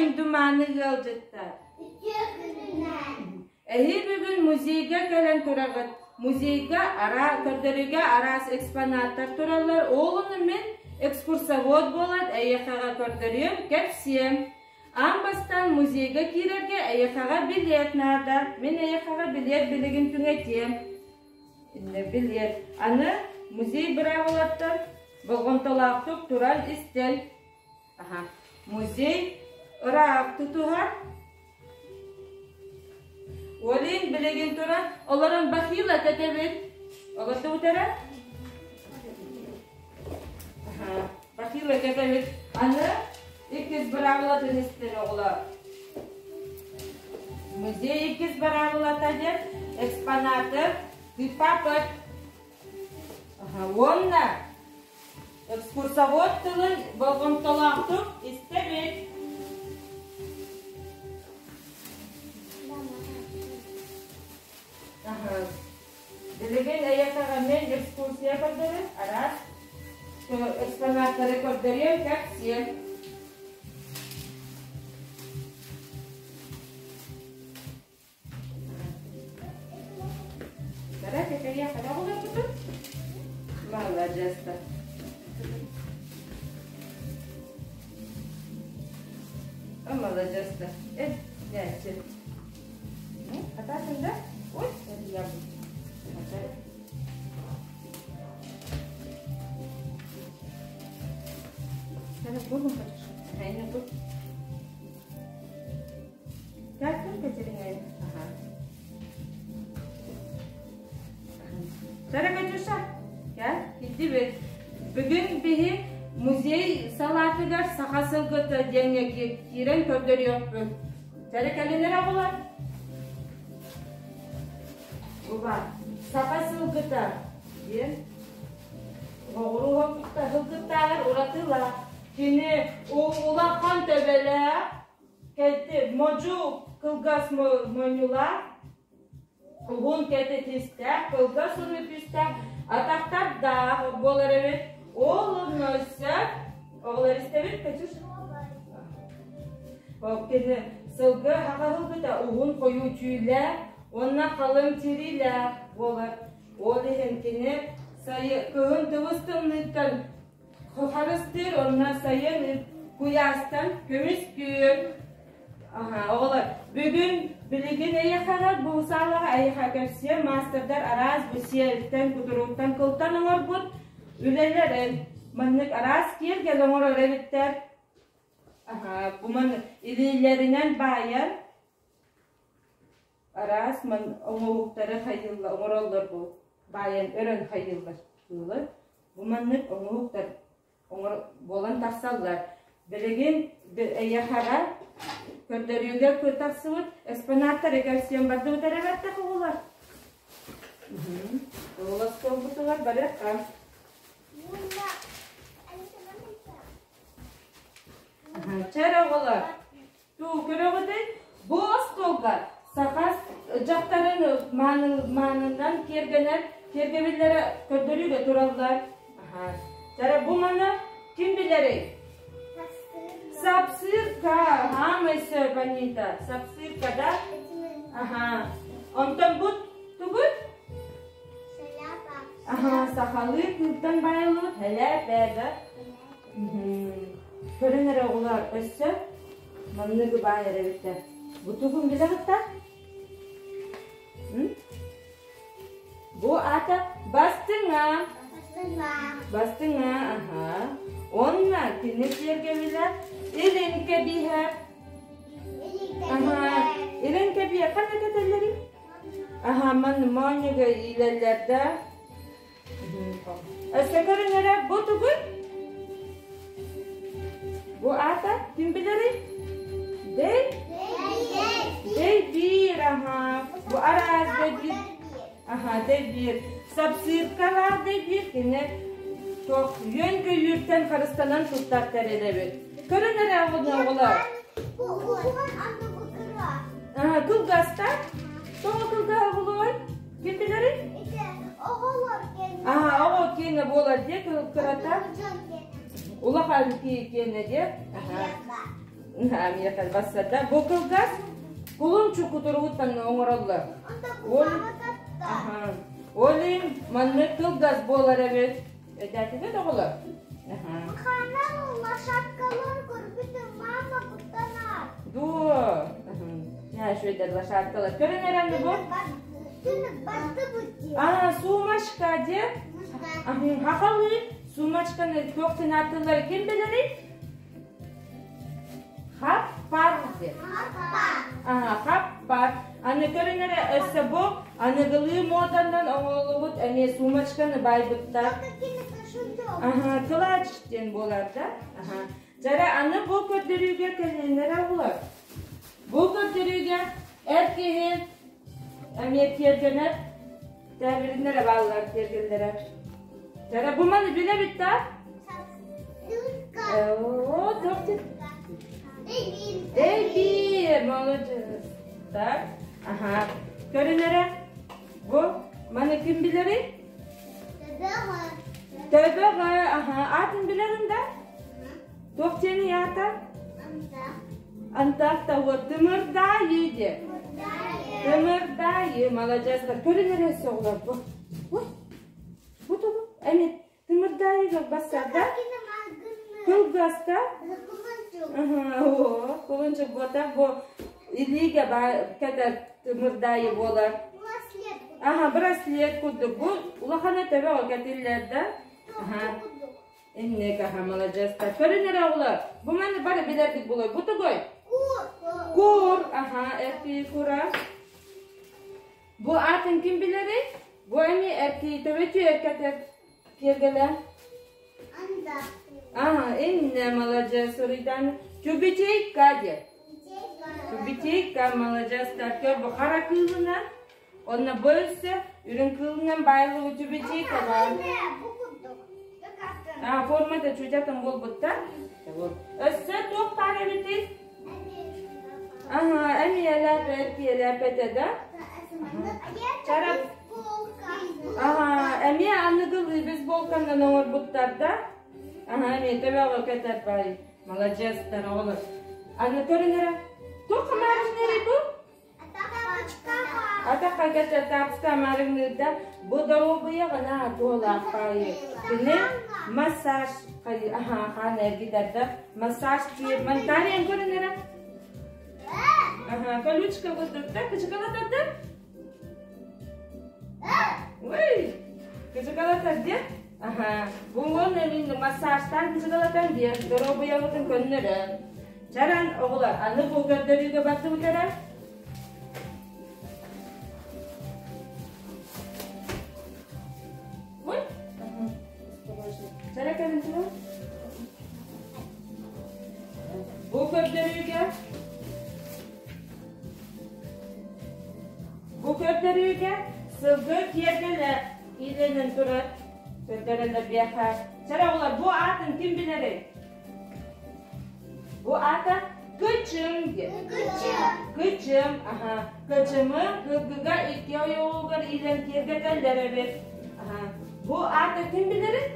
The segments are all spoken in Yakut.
күндү мааны ыалдьыттар! Үтүө күнүнэн! Эһи бүгүн музейга кэлэн тураҕыт. Музейга ара көрдөрүүгэ араас экспонаттар тураллар. Ол ону мин экскурсовод буолан эйиэхэҕэ көрдөрүөм, кэпсиэм. Аан бастаан музейга киирэргэ эйиэхэҕэ билиэт наада. Мин эйиэхэҕэ билиэт билигин түҥэтиэм. Иннэ билиэт. Аны музей быраабылаттан болҕомтолоохтук туран истэн Аха. Музей ыраах тутуһар. Олин билигин туран олорон бахила кэтэбит. Олордубутара? Аха. Бахила кэтэбит. Аны иккис быраабылатын истин оҕолор. Музей иккис быраабылата диэн экспонаты тыыппаппыт. Аха. Уонна Экскурсовод тылын болҕомтолоохтук истэбит. Билигин эйиэхэҕэ мин экскурсия көрдөрөр араас экспонаттары көрдөрүөм, кэпсиэм. Давай кэтэриэххэ оҕолорбутун. Маладьыастар. Маладьыастар. Э, нээччи. Хатаатын да? Ой, я Сара Катюша, кэлдибит. Бүгүн биһи музей салаатыгар саха сылгыта диэҥҥэ киирэн көрдөрүөхпүт. Сара кэлин эрэ оҕолор. Уба, саха сылгыта диэн оҕуруу сылгыттааҕар уратылаах. Кини улахан төбөлөөх, Кэти модьу кылгас монньулаах, уһун кэтит истээх, кылгас уну түстээх, атахтардаах буолар эбит. Ол онно оҕолор истэбит Катюш? Ол кини сылгы хаҕаһылгыта уһун хойуу түүлээх уонна халыҥ тириилээх буолар. Ол иһин кини сайы кыһын тыбыс тымныыттан Харыстыыр онно сайын куйаастан көмүс күөл. Аха, оҕолор, бүгүн билигин эйиэхэҕэ бу саалаҕа эйиэхэ кэпсиэм маастардар араас бу сиэлтэн, кутуруктан, кылтан оҥорбут үлэлэрин маннык араас киэргэл оҥорор эбиттэр. Аха, бу маннык илиилэринэн баайан Араас ман оҥоһуктары хайыылла оҥороллор бу баайан өрөн хайыыллар кыылы. Бу маннык оҥоһуктар оҥор буолан тахсаллар. Билигин эйиэхэҕэ көрдөрүүгэ тахсыбыт экспонаттары кэпсиэн бардыбыт эрэ бэртэх оҕолор. Оҕолор остуолбутугар барыахха. Чэр оҕолор, Туу көрөҕүтүй? Бу остуолга саха дьахтарын маанынан киэргэнэр киэргэбиллэрэ көрдөрүүгэ тураллар. Чара бу маны ким билэрий? Сапсыырка. Хаамай сөп, Анита. Сапсыырка, да? Аха. Онтон бу тугуй? Аха, сахалыы кыылтан байыллыбыт хэлээпэ, да? Көрөн эрэ оҕолор өссө манныгы баай эрэ эбиттэр. Бу тугун билэҕит да? Бу аата бастыҥа. Бастыҥа, аха. Онно кини сиэргэбилэ илин кэбиһэр. Аха, илин кэбиһэр ханна кэтэллэрий? Аха, манна моонньуга иилэллэр да. Өссө көрүҥ бу тугуй? Бу аата ким билэрий? Дэй? Дэй биир, аха. Бу араас дэйбиир. Аха, дэйбиир. Сапсыыркалаах дэйбиир кини туох үөн-көйүүртэн харыстанан туттар тэрил эбит. Көрүҥ эрэ оҕолор. Аа, кылгаста? Тоҕо кылгаһа булуой? Ким билэрий? Оҕолор киэнэ. Аа, оҕо киэнэ буолар диэ кырата. Улахан киэнэ диэ. Миэхэ бассарда. Бу кылгас кулунчук кутуругуттан оҥороллор. Ол Ол иһин маннык кылгас буолар эбит. Өйдөөтүгүт оҕолор? Ханан лошадкалар көрбүтүм, мама куттанар. Дуо. Үчүгэйдэр лошадкалар. Көрөн эрэн бу? А, сумочка диэн. Хахалыы сумочканы туох ааттыыллар ким билэрий? Хаппар диэн. Хаппар. Аны көрүн эрэ өссө бу аныгылыы муоданан оҥоһуллубут эмиэ сумочканы байбыттар. Клатч диэн буолар да. Дьэрэ аны бу көрдөрүүгэ кэлиннэрэ булар. Бу көрдөрүүгэ эр киһи эмиэ тиэргэнэр тээбириннэрэ бааллар тиэргэннэрэ. Дьэрэ бу маны билэбит да? О, Дэйбиир, молодец. Так, ага. Көрүн эрэ, бу маны ким билэрий? Төбөҕө, аха, аатын билэрин да? Туох диэний аата? Антах. Антах вот тымырдаайы диэ. Тымырдаайы, молодецтар. Көрүн эрэ сөҕүлэр бу. Бу тугу? Эми Тымырдаайыга бассарда кылгаста кулунчук буотах бу илиигэ кэтэр тымырдаайы буолар. Аха, браслет курдук. Бу улахана төбөҕө кэтиллэр да. Аха. Инник, аха, маладьыастар. Көрүн эрэ оҕолор. Бу маны бары билэрбит булуй. Бу тугуй? Кур. Аха, эркий кура. Бу аатын ким билэрий? Бу эмиэ эркий төбөтү эркэтэр киэргэлэ. Ага, иннэ маладьыас суруйдан. Тюбетейка диэн. Тюбетейка маладьыастар көр бу хара кыылынан, онно бу өссө үрүҥ кыылынан баайлыбы тюбетейка баар. А, формата чуть-атын буолбуттар. Өссө туох баар эбитий? Ага, эмиэ лээпэ, эркиэлээпэтэ да? Чарап. Ага, эмиэ аныгылыы бейсболканан оҥорбуттар да? Ага, эмиэ төбөҕө кэтэр бай. Маладьыастар оҕолор. Аны көрүн эрэ. Туох хамаарыҥнарый бу? Атахха кэтэр тапска маарыҥныырда бу доруобуйаҕына туолаах баайы. Кини массаж аха хаан эргитэрдэ массаж диир мантариан көрүн эрэ. Аха, колючка курдукта, кычыкалатарда. Ой, кычыкалатар диэн. Аха, бу уонна мин массажтаан кычыкалатан диэн доруобуйабытын көннөрөн. Чаран оҕолор, аны бу көрдөрүүгэ бардыбыт эрэ. Ой, Чара кэлин тула. Бу көрдөрүүгэ Бу көрдөрүүгэ сылгы киэргэлэ иилэнэн турар көрдөрөллөр биэхэ. Чара оҕолор, бу аатын ким билэрий? Бу аата кычым диэн. Кычым. Кычым, аха. Кычымы кыргыга икки ойоҕугар иилэн киэргэтэллэр эбит. Аха. Бу аата ким билэрий?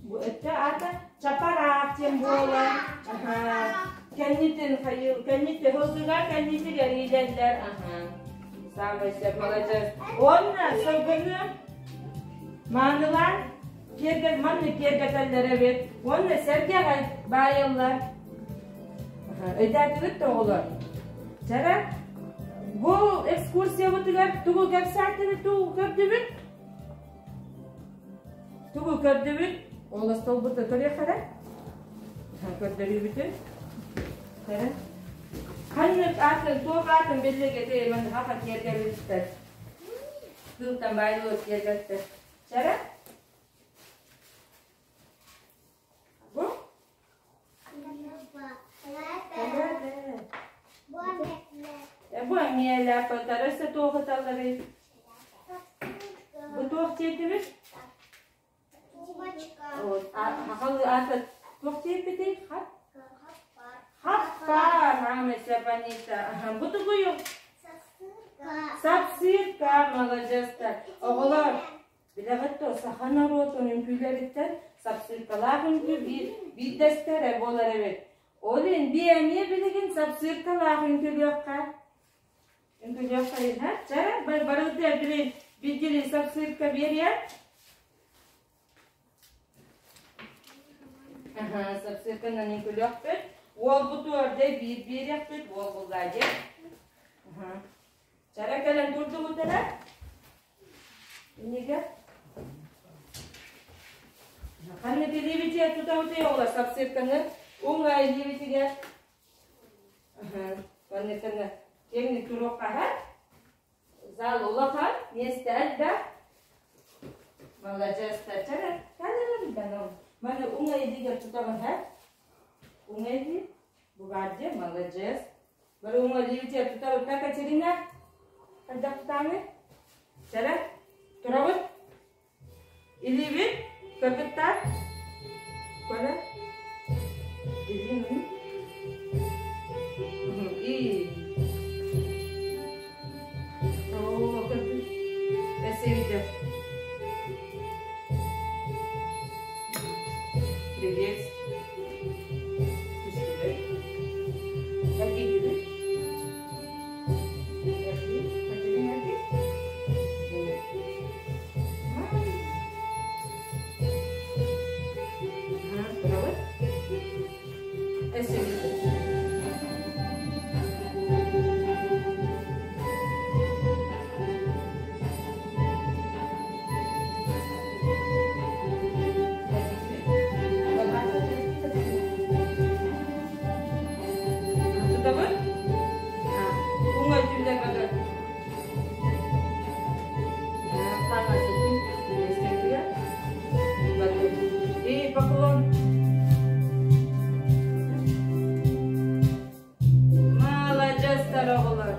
Бу өттө аата чапараах диэн буолар. Аха. Кэннитин хайыл, кэннити сылгыга кэннитигэр иилэллэр. Аха. Самый сөп, молодец. Уонна сылгыны маанылаан киэргэл маннык киэргэтэллэр эбит. Уонна сэргэҕэ баайаллар. Өйдөөтүгүт да оҕолор? Чара, бу экскурсиябытыгар тугу кэпсээтибит, тугу көрдүбүт? Тугу көрдүбүт? Ол остуолбуту көрүөххэ эрэ. Көрдөрүүбүтүн. Көрө. Ханнык аатын, туох аатын биллигэ манныха киэргэбиттэр. Кыылтан баайлыы киэргэттэр. Чара? Бу? Бу эмиэ лээппэтэр өссө туох ыталларый? Бу туох диэтибит? Хахалы аата туох диэппитий? Хап? Хаппар, Амеся Панита. Бу тугуй? Сапсыырка, маладьыастар. Оҕолор, Билэҕит дуо, саха норуотун үҥкүүлэриттэн сапсыыркалаах үҥкүү биир биирдэстэрэ буолар эбит. Ол иһин биэ эмиэ билигин сапсыыркалаах үҥкүүлүөххэ. Үҥкүүлүөххэ иһэ. Чэ, барыта били билгили сапсыырка биэриэ. Аха, сапсыырканан үҥкүүлүөхпүт. Уолбут уорда биир биэриэхпит, уол буллаа диэн. Чара кэлэн турдубут эрэ. Иннигэр. Ханна билиибитигэр тутабытый оҕолор сапсыырканы уҥа илиибитигэр. Манныканы киэҥник туруохха Зал улахан, миэстэ элбэх. Маладьыастар. Чара, кэлэрин Маны уҥа илиигэр тутаҕын һэ. Уҥа илии. Бу баар дии, маладьыас. Бары уҥа илиибитигэр тутабыт Катерина. Хайдах тутаҥый? Чара, турабыт. Илиибит кыргыттар. Коля. Илиим. И. О, Спасибо. Привет. Тутабын? Уҥа өттүлэр бары. И поклон. Маладьыастар оҕолор.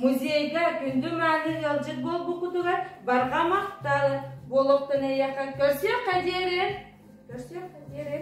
Музейга күндү мааны ыалдьыт буолбуккутугар барҕа махтал буолуохтун эйиэхэ. Көрсүөххэ диэри. Көрсүөххэ диэри.